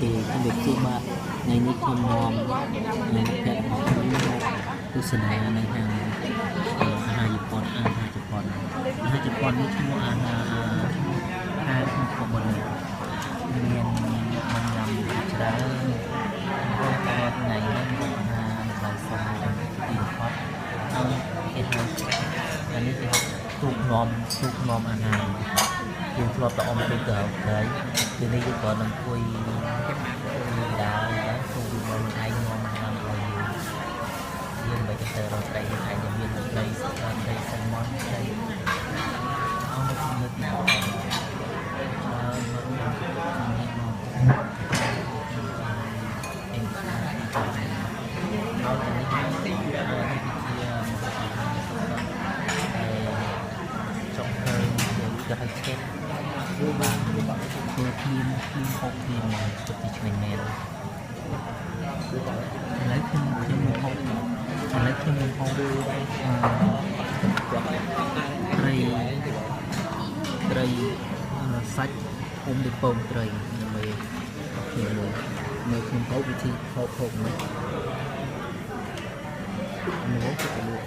ជំរាបសួរបាទថ្ងៃនេះខ្ញុំនាំមិត្តភក្តិរបស់ខ្ញុំមកទស្សនានៅហាងអាហារជប៉ុនអាហារជប៉ុនអាហារជប៉ុននេះឈ្មោះអាហារឈ្មោះហាងឈ្មោះកុបលមានមកញ៉ាំច្រើនរាល់ថ្ងៃនេះអាហារតម្លៃសមរម្យទីបំផុតហើយគេហៅអានេះគេហៅទូកនាំទូកនាំអាហារយើងធ្លាប់តែអមទូកទៅហើយពេលនេះយើងក៏នឹងអង្គុយដើរដែរទូកវាមកឯងនាំអាហារឲ្យយើងយើងមិនទៅរកត្រីយើងឯងមានត្រីត្រីសម៉ុនត្រីអស់នៅលើទីច្រើនមកនេះមកអេងហើយនេះនេះជាមហូបអាហារសុទ្ធតែចុងភៅគេហៅឆេតបាទធ្វើភ្លាមភ្លាមហូបភ្លាមមកពិតជាឆ្ងាញ់មែនឥឡូវខ្ញុំខ្ញុំនឹងហូបឥឡូវខ្ញុំនឹងហូបអឺត្រីត្រីសាច់អុំដូចពងត្រីដើម្បីខ្ញុំមើលមើលខ្ញុំហូបវិធីហូបហូបនេះមើលទៅលក់